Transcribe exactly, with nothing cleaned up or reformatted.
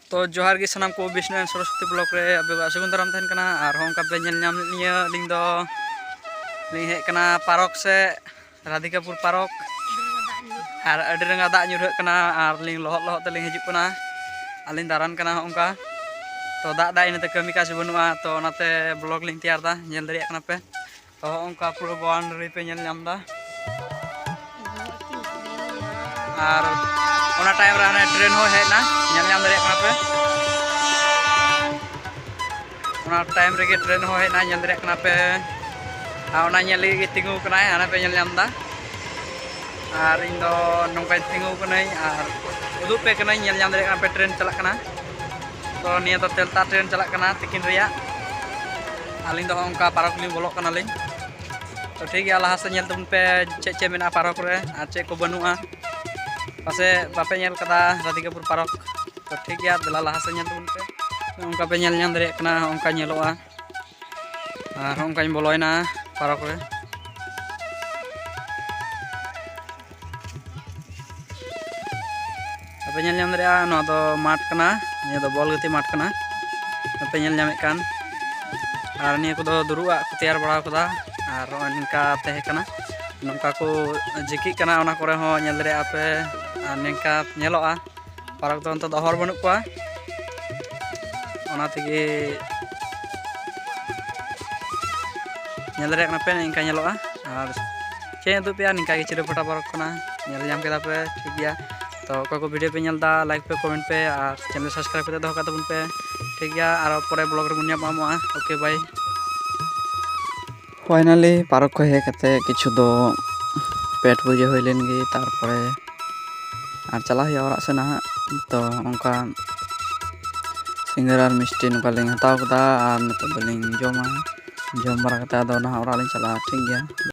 ᱛᱚ ᱡᱚᱦᱟᱨ ᱜᱮ ᱥᱟᱱᱟᱢ ᱠᱚ, ᱵᱤᱥᱱᱩ ᱮᱱᱰ ᱥᱚᱨᱚᱥᱚᱛᱤ ᱵᱞᱚᱜ ᱨᱮ ᱟᱯᱮ ᱠᱚᱣᱟᱜ ᱥᱟᱹᱜᱩᱱ ᱫᱟᱨᱟᱢ ᱛᱟᱦᱮᱱ ᱠᱟᱱᱟ᱾ ᱟᱨ ᱦᱚᱸ ᱚᱱᱠᱟ ᱯᱮ ᱧᱮᱞ ᱧᱟᱢ ᱞᱮᱫ ᱞᱤᱧᱟᱹ, ᱟᱹᱞᱤᱧ ᱫᱚ ᱞᱤᱧ ᱦᱮᱡ ᱠᱟᱱᱟ ᱯᱟᱨᱚᱠ ᱥᱮ, ᱨᱟᱫᱷᱤᱠᱟᱯᱩᱨ ᱯᱟᱨᱚᱠ᱾ ᱟᱨ ᱟᱹᱰᱤ ᱨᱟᱸᱜᱟ ᱫᱟᱜ ᱧᱩᱨᱦᱟᱹᱜ ᱠᱟᱱᱟ, ᱟᱨ ᱞᱤᱧ ᱞᱚᱦᱚᱫ ᱞᱚᱦᱚᱫ ᱛᱮᱞᱤᱧ ᱦᱤᱡᱩᱜ ᱠᱟᱱᱟ᱾ ᱟᱹᱞᱤᱧ ᱫᱟᱬᱟᱱ ᱠᱟᱱᱟ ᱦᱚᱸᱜ ᱚᱱᱠᱟ᱾ ᱛᱚ ᱫᱟᱜ ᱫᱟᱜ ᱤᱱᱟᱹᱛᱮ ᱠᱟᱹᱢᱤ ᱠᱟᱡᱽ ᱵᱟᱹᱱᱩᱜᱼᱟ, ᱛᱚ ᱚᱱᱟᱛᱮ ᱵᱞᱚᱜ ᱞᱤᱧ ᱛᱮᱭᱟᱨ ᱮᱫᱟ, ᱧᱮᱞ ᱫᱟᱲᱮᱭᱟᱜ ᱠᱟᱱᱟ ᱯᱮ᱾ ᱛᱚ ᱦᱚᱸᱜ ᱚᱱᱠᱟ ᱯᱩᱨᱟᱹ ᱵᱟᱣᱩᱱᱰᱟᱨᱤ ᱯᱮ ᱧᱮᱞ ᱧᱟᱢ ᱮᱫᱟ᱾ ᱟᱨ ᱚᱱᱟ ᱴᱟᱭᱤᱢ ᱨᱮ ᱦᱟᱱᱮ ᱴᱨᱮᱱ ᱦᱚᱸ ᱦᱮᱡ ᱮᱱᱟ, ᱧᱮᱞ ᱧᱟᱢ ᱫᱟᱲᱮᱭᱟᱜ ᱠᱟᱱᱟ ᱯᱮ᱾ ᱚᱱᱟ ᱴᱟᱭᱤᱢ ᱨᱮᱜᱮ ᱴᱨᱮᱱ ᱦᱚᱸ ᱦᱮᱡ ᱮᱱᱟ, ᱧᱮᱞ ᱫᱟᱲᱮᱭᱟᱜ ᱠᱟᱱᱟ ᱯᱮ᱾ ᱟᱨ ᱚᱱᱟ ᱧᱮᱞ ᱞᱟᱹᱜᱤᱫ ᱜᱮ ᱛᱤᱸᱜᱩ ᱠᱟᱱᱟᱭ, ᱦᱟᱱᱮ ᱯᱮ ᱧᱮᱞ ᱧᱟᱢ ᱮᱫᱟ᱾ ᱟᱨ ᱤᱧ ᱫᱚ ᱱᱚᱝᱠᱟᱧ ᱛᱤᱸᱜᱩ ᱠᱟᱹᱱᱟᱹᱧ ᱟᱨ ᱩᱫᱩᱜ ᱯᱮ ᱠᱟᱹᱱᱟᱹᱧ, ᱧᱮᱞ ᱧᱟᱢ ᱫᱟᱲᱮᱭᱟᱜ ᱠᱟᱱᱟ ᱯᱮ ᱴᱨᱮᱱ ᱪᱟᱞᱟᱜ ᱠᱟᱱᱟ᱾ ᱛᱚ ᱱᱤᱭᱟᱹ ᱫᱚ ᱛᱮᱞᱛᱟ ᱴᱨᱮᱱ ᱪᱟᱞᱟᱜ ᱠᱟᱱᱟ ᱛᱤᱠᱤᱱ ᱨᱮᱭᱟᱜ᱾ ᱟᱹᱞᱤᱧ ᱫᱚ ᱦᱚᱸᱜᱼᱚ ᱱᱚᱝᱠᱟ ᱯᱟᱨᱚᱠ ᱞᱤᱧ ᱵᱚᱞᱚᱜ ᱠᱟᱱᱟᱞᱤᱧ᱾ ᱛᱚ ᱴᱷᱤᱠ ᱜᱮᱭᱟ, ᱞᱟᱦᱟ ᱥᱮᱫ ᱧᱮᱞ ᱛᱟᱵᱚᱱ ᱯᱮ ᱪᱮᱫ ᱪᱮᱫ ᱢᱮᱱᱟᱜᱼᱟ ᱯᱟᱨᱚᱠ ᱨᱮ ᱟᱨ ᱪᱮᱫ ᱠᱚ ᱵᱟᱹᱱᱩᱜᱼᱟ᱾ ᱯᱟᱥᱮᱡ ᱵᱟᱯᱮ ᱧᱮᱞ ᱠᱟᱫᱟ ᱨᱟᱫᱷᱤᱠᱟᱯᱩᱨ ᱯᱟᱨᱚᱠ᱾ ᱛᱚ ᱴᱷᱤᱠ ᱜᱮᱭᱟ, ᱫᱮᱞᱟ ᱞᱟᱦᱟ ᱥᱮᱫ ᱧᱮᱞ ᱛᱟᱵᱚᱱ ᱯᱮ᱾ ᱚᱱᱠᱟ ᱯᱮ ᱧᱮᱞ ᱧᱟᱢ ᱫᱟᱲᱮᱭᱟᱜ ᱠᱟᱱᱟ, ᱚᱱᱠᱟ ᱧᱮᱞᱚᱜᱼᱟ᱾ ᱟᱨ ᱚᱱᱠᱟᱧ ᱵᱚᱞᱚᱭᱮᱱᱟ ᱯᱟᱨᱚᱠ ᱨᱮ᱾ ᱟᱯᱮ ᱧᱮᱞ ᱧᱟᱢ ᱫᱟᱲᱮᱭᱟᱜᱼᱟ, ᱱᱚᱣᱟ ᱫᱚ ᱢᱟᱴᱷ ᱠᱟᱱᱟ, ᱱᱤᱭᱟᱹ ᱫᱚ ᱵᱚᱞ ᱜᱟᱛᱮᱜ ᱢᱟᱴᱷ ᱠᱟᱱᱟ, ᱟᱯᱮ ᱧᱮᱞ ᱧᱟᱢᱮᱫ ᱠᱟᱱ᱾ ᱟᱨ ᱱᱤᱭᱟᱹ ᱠᱚᱫᱚ ᱫᱩᱲᱩᱵ ᱟᱜ ᱠᱚ ᱛᱮᱭᱟᱨ ᱵᱟᱲᱟ ᱠᱟᱫᱟ᱾ ᱟᱨ ᱱᱚᱜᱼᱚᱭ ᱱᱚᱝᱠᱟ ᱛᱟᱦᱮᱸ ᱠᱟᱱᱟ, ᱱᱚᱝᱠᱟ ᱠᱚ ᱡᱤᱠᱤᱜ ᱠᱟᱱᱟ, ᱚᱱᱟ ᱠᱚᱨᱮ ᱦᱚᱸ ᱧᱮᱞ ᱫᱟᱲᱮᱭᱟᱜᱼᱟ ᱯᱮ᱾ ᱟᱨ ᱱᱤᱝᱠᱟ ᱧᱮᱞᱚᱜᱼᱟ, ᱯᱟᱨᱠ ᱫᱚ ᱱᱤᱛᱚᱜ ᱫᱚ ᱦᱚᱲ ᱵᱟᱹᱱᱩᱜ ᱠᱚᱣᱟ, ᱚᱱᱟ ᱛᱮᱜᱮ ᱧᱮᱞ ᱫᱟᱲᱮᱭᱟᱜ ᱠᱟᱱᱟ ᱯᱮ, ᱱᱤᱝᱠᱟ ᱧᱮᱞᱚᱜᱼᱟ᱾ ᱟᱨ ᱪᱮᱫ ᱩᱫᱩᱜ ᱯᱮᱭᱟ, ᱱᱤᱝᱠᱟ ᱜᱮ ᱪᱤᱨᱟᱹᱯᱟᱴᱟ ᱯᱟᱨᱠ ᱠᱟᱱᱟ, ᱧᱮᱞ ᱧᱟᱢ ᱠᱮᱫᱟ ᱯᱮ, ᱴᱷᱤᱠ ᱜᱮᱭᱟ᱾ ᱛᱚ ᱚᱠᱚᱭ ᱠᱚ ᱵᱷᱤᱰᱤᱭᱳ ᱯᱮ ᱧᱮᱞ ᱮᱫᱟ, ᱞᱟᱭᱤᱠ ᱯᱮ, ᱠᱚᱢᱮᱱᱴ ᱯᱮ ᱟᱨ ᱪᱮᱱᱮᱞ ᱥᱟᱵᱥᱠᱨᱟᱭᱤᱵ ᱠᱟᱛᱮ ᱫᱚᱦᱚ ᱠᱟᱜ ᱛᱟᱵᱚᱱ ᱯᱮ, ᱴᱷᱤᱠ ᱜᱮᱭᱟ᱾ ᱟᱨᱚ ᱯᱚᱨᱮ ᱵᱞᱚᱜ ᱨᱮᱵᱚᱱ ᱧᱟᱯᱟᱢᱚᱜᱼᱟ᱾ ᱳᱠᱮ, ᱵᱟᱭ᱾ ᱯᱷᱟᱭᱱᱟᱞᱤ ᱯᱟᱨᱠ ᱠᱷᱚᱱ ᱦᱮᱡ ᱠᱟᱛᱮ ᱠᱤᱪᱷᱩ ᱫᱚ ᱯᱮᱴ ᱯᱩᱡᱟᱹ ᱦᱩᱭ ᱞᱮᱱ ᱜᱮ, ᱛᱟᱨᱯᱚᱨᱮ ᱟᱨ ᱪᱟᱞᱟᱜ ᱦᱩᱭᱩᱜᱼᱟ ᱚᱲᱟᱜ ᱥᱮᱫ ᱱᱟᱦᱟᱜ᱾ ᱛᱚ ᱚᱱᱠᱟ ᱥᱤᱸᱜᱟᱹᱲᱟ ᱟᱨ ᱢᱤᱥᱴᱤ ᱱᱚᱝᱠᱟ ᱞᱤᱧ ᱦᱟᱛᱟᱣ ᱠᱮᱫᱟ, ᱟᱨ ᱱᱤᱛᱚᱜ ᱫᱚᱞᱤᱧ ᱡᱚᱢᱟ᱾ ᱡᱚᱢ ᱵᱟᱲᱟ ᱠᱟᱛᱮ ᱟᱫᱚ ᱱᱟᱦᱟᱜ ᱚᱲᱟᱜ ᱞᱤᱧ ᱪᱟᱞᱟᱜᱼᱟ, ᱴᱷᱤᱠ ᱜᱮᱭᱟ᱾